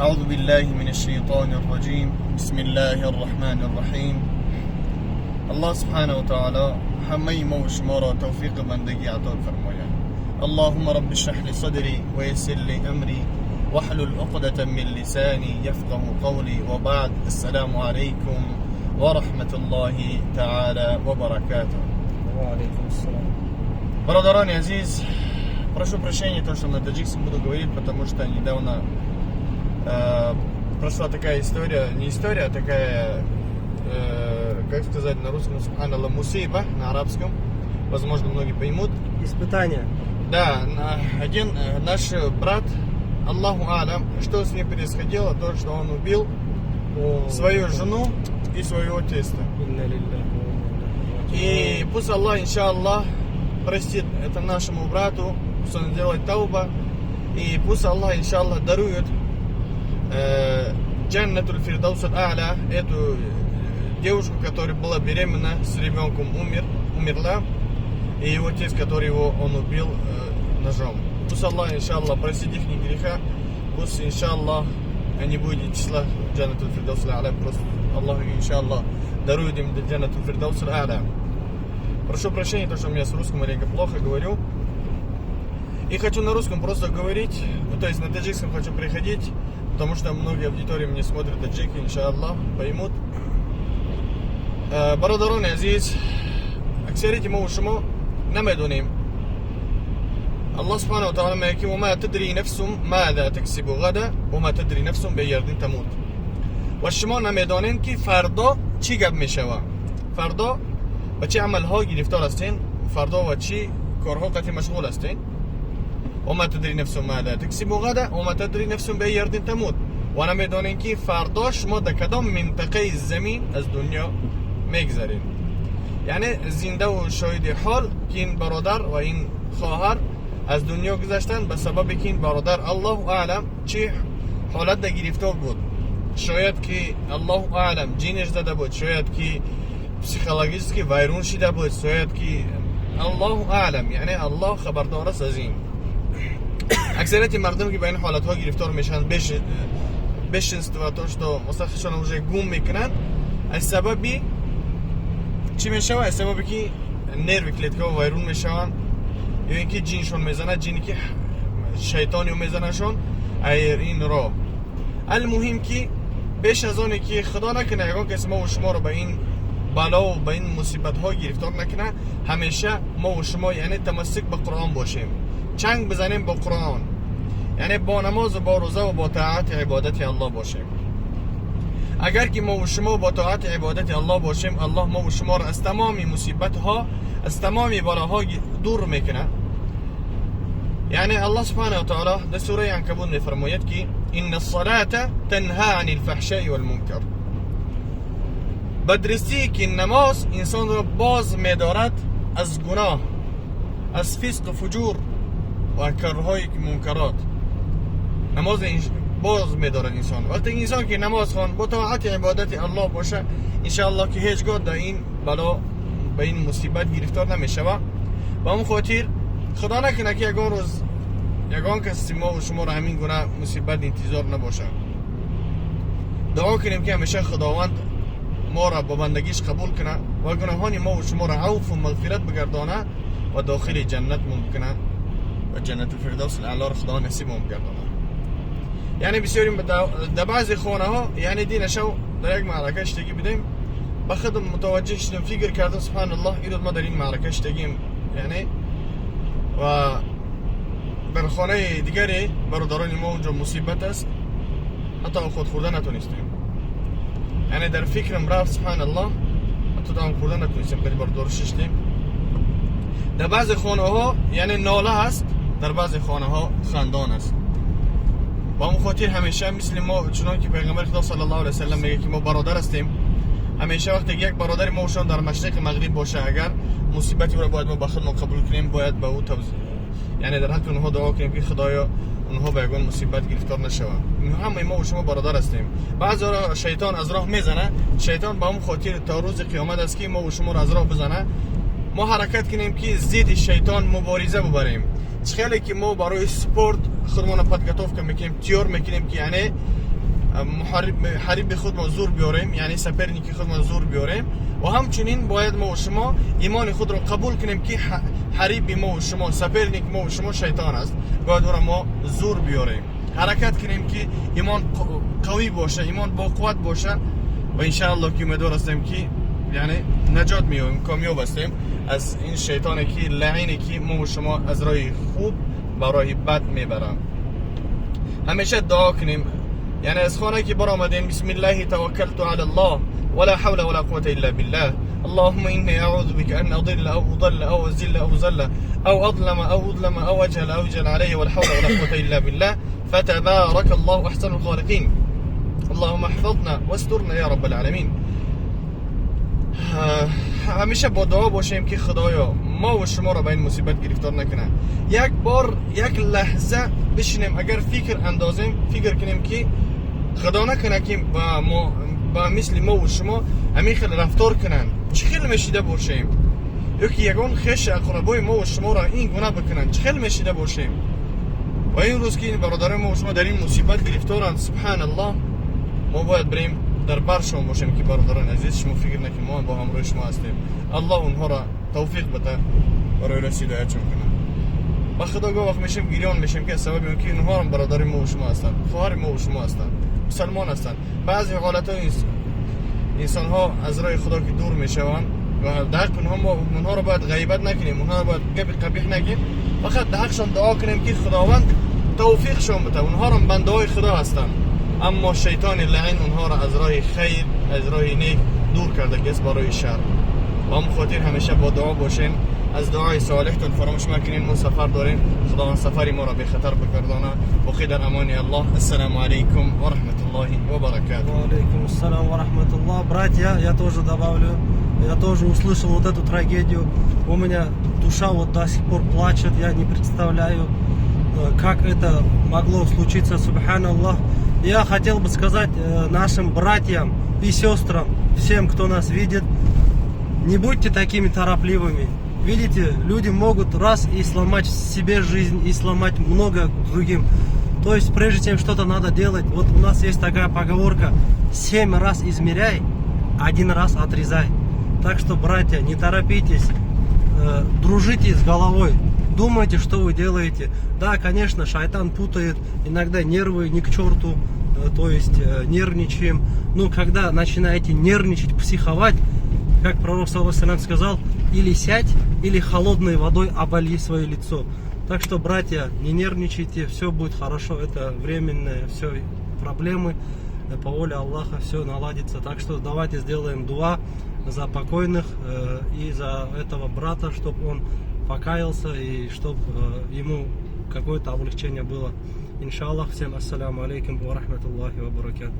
أعوذ بالله من الشيطان الرجيم، بسم الله الرحمن الرحيم. الله سبحانه وتعالى همه ما و شما را توفیق بندگی عطا فرماید. اللهم رب اشرح لي صدري ويسر لي أمري واحلل عقدة من لساني يفقه قولي. وبعد، السلام عليكم ورحمة الله تعالى وبركاته. وعليكم السلام. Бародарони азиз, прошу прощения, то, что на таджикском буду говорить, потому что недавно прошла такая история, не история, а такая, как сказать на русском, سبحان الله, مصيبة на арабском. Возможно, многие поймут. Испытание. Да, один наш брат, الله أعلم, что с ним происходило, то, что он убил О, свою жену и своего теста. إنا لله وإنا إليه И пусть Аллах, إن شاء الله, простит это нашему брату, пусть он делает توبة. И пусть Аллах, إن شاء الله, дарует جنة الفردوس الأعلى, эту девушку, которая была беременна с ребенком, умерла, и его тесть, который его он убил ножом. Пусть Аллах, إن شاء الله, простит их греха, пусть, إن شاء الله, они будут числа جنة الفردوس الأعلى, просто Аллах, إن شاء الله, дарует им جنة الفردوس الأعلى. Прошу прощения, то, что у меня с русским маленько плохо говорю. И хочу на русском просто говорить, ну, то есть на таджикском хочу приходить, потому что многие аудитории мне смотрят таджики, إن شاء الله, поймут. Бародарони азиз, аксарияти мо шумо намедонем. Аллоҳ سبحانه وتعالى мегӯяд ки وما تدري نفس ماذا تكسب غدا وما تدري نفس بأي أرض تموت. Ва шумо намедонем ки фардо чӣ гап мешава, фардо ба чӣ амалҳо гирифтор ҳастен, фардо ва чӣ корҳо қатъи машғул ҳастен. وما تدري نفس ماذا تكسب غدا وما تدري نفس بأي أرض تموت. Ва намедонем ки фардо шумо дар кадом минтақаи замин аз дунё мегзаред. Яъне зиндаву шоҳиди ҳол ки ин бародар ва ин хоҳар аз дунё гузаштанд ба сабабе ки ин бародар الله أعلم чӣ ҳолат да гирифтор буд. Шояд ки الله أعلم ҷинеш зада буд, шояд ки психологически вайрон шида буд, шояд ки الله أعلم, яъне Аллоҳ хабардор аст аз ин. Аксарияти мардум ки ба ин ҳолатҳо гирифтор мешаванд, бешинство, то что масалан уже гум мекунанд, аз сабаби чӣ мешавад? Аз сабаби ки нерви клеткаҳо вайрон мешаванд ё ин ки ҷиншон мезанад, ҷине ки шайтониё мезанашон ин роҳ. المهم ки беш аз оне ки худо накунад, ягон каси мову шуморо ба ин балову ба ин мусибатҳо гирифтор накунад, ҳамеша мову шумо яъне تمسک ба Қуръон бошем, чанг бизанем бо Қуръон, яъне бо намозу бо рӯзаву бо тоати ибодати Аллоҳ бошем. Агар ки мову шумо бо тоати ибодати Аллоҳ бошем, Аллоҳ мову шуморо аз тамоми мусибатҳо, аз тамоми балоҳо дур мекунад. Яъне Аллоҳ سبحانه وتعالى дар сураи Анкабут мефармояд ки إن الصلاة تنهى عن الفحشاء والمنكر. Ба дурустӣ ки намоз инсонро боз медорад аз гуноҳ, аз фисқу фуҷур ва корҳои мункарот. Намоз боз медорад инсон. Вақте инсон ки намоз хон, бо тоати ибодати Аллоҳ боша, إن شاء الله ки ҳеҷ гоҳ дар ин бало, ба ин мусибат гирифтор намешава. Ба он хотир худо накунад ки ягон рӯз ягон каси мову шуморо ҳамин гуна мусибат интизор набошад. Дуо кунем ки ҳамеша Худованд моро ба бандагиш қабул кунад ва гуноҳони мову шуморо афву мағфират бигардонад ва дохили ҷаннатмон бикунад ва جنة الفردوس الأعلى ро Худованд насибмон бигардонад. Яъне бисёрим дар баъзе хонаҳо, яъне дина шав дар як маърака иштагӣ будем, ба худам мутаваҷҷеҳ шудам, фикр кардам: سبحان الله, ин ма дар ин маърака иштагим, яъне ва дар хонаи дигаре бародарони мо унҷо мусибат аст, ҳатто худ хӯрда натонистем. Яъне дар фикрам рафт, سبحان الله, ҳатто таом хӯрда натонистем, қади бародаро шиштем. Дар баъзе хонаҳо яъне нола ҳаст, дар баъзе хонаҳо хандон аст. Ба он хотир ҳамеша мисли мо, чунон ки пайғамбари Худо صلى الله عليه وسلم мегӯяд ки мо бародар ҳастем, ҳамеша вақте як бародари мо шон дар машриқи мағриб боша, агар мусибати ӯро бояд мо ба худмон қабул кунем, бояд ба ӯ яъне дар ҳаққи онҳо дуо кунем ки Худоё, онҳо ба ягон мусибат гирифтор нашаванд. Ҳамаи мо шумо бародар ҳастем. Баъзеро шайтон аз роҳ мезана. Шайтон ба он хотир то рӯзи қиёмат аст ки мо шуморо аз роҳ бизана. Мо ҳаракат кунем ки зидди шайтон мубориза бубарем. Чӣ хеле ки мо барои спорт худмонро подготовка мекунем, тиёр мекунем, ки яъне ҳариби худро зур биёрем, яъне соперник и худро зур биёрем. Ва ҳамчунин бояд мо шумо имони худро қабул кунем, ки ҳариби мо ва шумо, соперник мо ва шумо шайтон аст. Бояд ӯро мо зур биёрем, ҳаракат кунем, ки имон қавӣ боша, имон бо қувват боша. Ва иншааллоҳ, ки умедвор ҳастем, ки яъне наҷот меёбем, комёб ҳастем аз ин шайтоне ки лаине, ки мо ва шумо аз роҳи хуб ба роҳи бад мебаранд. Ҳамеша дуо кунем, яъне аз хона ки баромадем: بسم الله توكلت على الله ولا حول ولا قوة إلا بالله، اللهم إني أعوذ بك أن أضل أو أضل أو أزل أو أزل أو أظلم أو أظلم أو أجهل أو يجهل علي، ولا حول ولا قوة إلا بالله، فتبارك الله أحسن الخالقين، اللهم احفظنا واسترنا يا رب العالمين. Ҳамеша бо дуо бошем, ки Худоё, мо ва шуморо ба ин мусибат гирифтор накунад. Як бор, як лаҳза бишинем, агар фикр андозем, фикр кунем, ки Худо накунад, ки ба мо, ба мисли мо ва шумо ҳамин хел рафтор кунанд, чӣ хел мешида бошем? Ё ки ягон хеш ақрабои мо ва шуморо ин гуна бикунанд, чӣ хел мешида бошем? Ва ин рӯз ки ин бародарои мо ва шумо дар ин мусибат гирифторанд, субҳаналлоҳ, мо бояд бирем, дар баршон бошем, ки бародарони азиз, шумо фикр накунед, мо бо ҳамроҳи шумо ҳастем. Аллоҳ онҳоро тавфиқ бада, барои рост ҳидоятшон кунад. Ба Худо, гоҳ вақт мешем, гирён мешем, ки аз сабаби он ки инҳоам бародари мо ва шумо ҳастанд, хоҳари мо ва шумо ҳастанд, мусалмон ҳастанд. Баъзе ҳолатҳои инсонҳо аз роҳи Худо ки дур мешаванд ва дар ҳаққи онҳо мо онҳоро бояд ғайбат накунем, онҳоро бояд гапи қабиҳ нагем, фақат дар ҳаққшон дуо кунем, ки Худованд тавфиқшон буда. Онҳоро бандаҳои Худо ҳастанд, аммо шайтони лаъин онҳоро аз роҳи хайр, аз роҳи нек дур карда, ки аст барои шар. Ба ҳамон хотир ҳамеша бо дуо бошен, аз дуои солеҳтон фаромӯш макунен. Мо сафар дорем, Худованд сафари моро бехатар бигардона. Боқӣ дар амони Аллоҳ. Ассалому алайкум ва раҳматуллоҳи ва баракатуҳ. Алейкум ассалам ва рахматуллах. Братья, я тоже добавлю, я тоже услышал вот эту трагедию. У меня душа вот до сих пор плачет, я не представляю, как это могло случиться, субханаллах. Я хотел бы сказать нашим братьям и сестрам, всем, кто нас видит, не будьте такими торопливыми. Видите, люди могут раз и сломать себе жизнь, и сломать много другим. То есть, прежде чем что-то надо делать, вот у нас есть такая поговорка: семь раз измеряй, один раз отрезай. Так что, братья, не торопитесь, дружите с головой, думайте, что вы делаете. Да, конечно, шайтан путает, иногда нервы ни к черту, то есть нервничаем. Но когда начинаете нервничать, психовать, как пророк صلى الله сказал, или сядь, или холодной водой обольи свое лицо. Так что, братья, не нервничайте, все будет хорошо, это временное, все проблемы, по воле Аллаха все наладится. Так что давайте сделаем дуа за покойных и за этого брата, чтобы он покаялся и чтобы ему какое-то облегчение было. Иншаллах, всем ассаляму алейкум ва рахматуллахи ва баракатух.